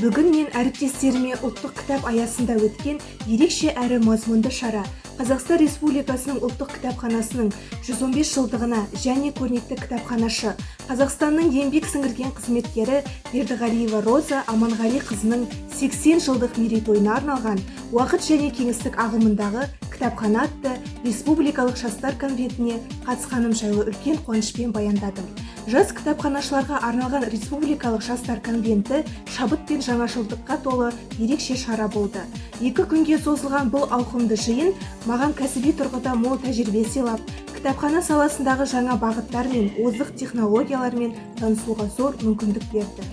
Бүгін мен әріптестеріме ұлттық кітап аясында өткен ерекше әрі мазмұнды шара, Қазақстан Республикасының ұлттық кітапханасының 115 жылдығына және көрнекті кітапханашы, Қазақстанның еңбек сіңірген қызметкері Бердіғалиева Роза Аманғалиқызының 80 жылдық мерейтойына арналған «Уақыт және кеңістік ағымындағы кітапхана» атты республикалық жастар конвентіне қатысқаным жайлы үлкен қуанышпен баяндадым. Жас кітапханашыларға арналған республикалық жастар конвенті шабыт пен жаңашылдыққа толы ерекше шара болды. 2 күнге созылған бұл ауқымды жиын маған кәсіби тұрғыда мол тәжірибе сыйлап, кітапхана саласындағы жаңа бағыттар мен озық технологиялармен танысуға зор мүмкіндік берді.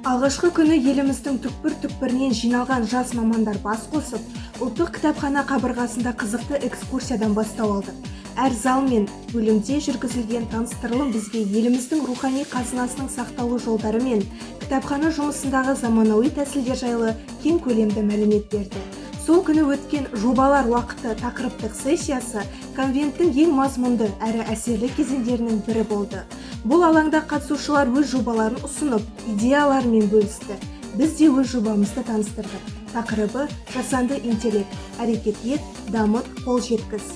Алғашқы күні еліміздің түкпір-түкпірінен жиналған жас мамандар бас қосып, ұлттық кітапхана қабырғасында қызықты экскурсиядан бастау алдық. Әр зал мен бөлімде жүргізілген таныстырылым бізге еліміздің рухани қазынасының сақталу жолдары мен кітапхана жұмысындағы заманауи тәсілдер жайлы кең көлемді мәлімет берді. Сол күні өткен «Жобалар уақыты» тақырыптық сессиясы конвенттің ең мазмұнды әрі әсерлі кезеңдерінің бірі болды. Бұл алаңда қатысушылар өз жобаларын ұсынып, идеяларымен бөлісті. Біз де өз жобамызды таныстырдық. Тақырыбы: «Жасанды интеллект: әрекет ет, дамыт, қол жеткіз».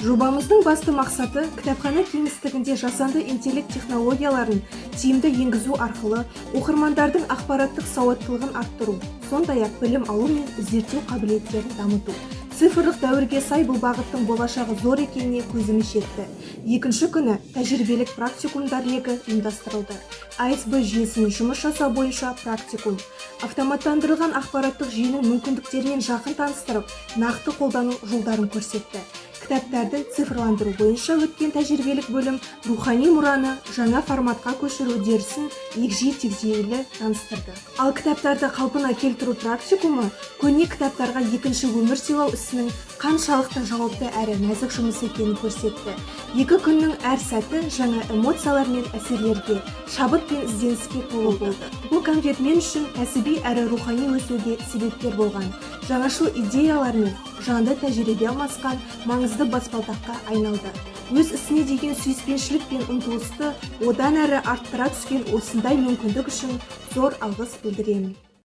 Жобамыздың басты мақсаты – кітапхана кеңістігінде жасанды интеллект технологияларын тиімді енгізу арқылы оқырмандардың ақпараттық сауаттылығын арттыру, сондай-ақ білім алу мен зерттеу қабілеттерін дамыту. Цифрлық дәуірге сай бұл бағыттың болашағы зор екеніне көзіміз жетті. Екінші күні тәжірибелік практикумдар легі ұйымдастырылды. АСБ жүйесімен жұмыс жасау бойынша практикум автоматтандырылған ақпараттық жүйенің мүмкіндіктерімен жақын таныстырып, нақты қолдану жолдарын көрсетті. Кітаптарды цифрландыру бойынша өткен тәжірибелік бөлім рухани мұраны жаңа форматқа көшіру үдерісін егжей тегжейлі таныстырды. Ал кітаптарды қалпына келтіру практикумы көне кітаптарға екінші өмір сыйлау ісінің қаншалықты жауапты әрі нәзік жұмыс екенін көрсетті. 2 күннің әр сәті жаңа эмоциялар мен әсерлерге, шабыт пен ізденіске толы болды. Бұл конвент мен үшін кәсіби әрі рухани өсуге себепкер болған, жаңашыл идеялар мен жанды тәжірибе алмасқан маңызды баспалдаққа айналды. Өз ісіне деген сүйіспеншілік пен ұмтылысты одан әрі арттыра түскен осындай мүмкіндік үшін зор алғыс білдіремін.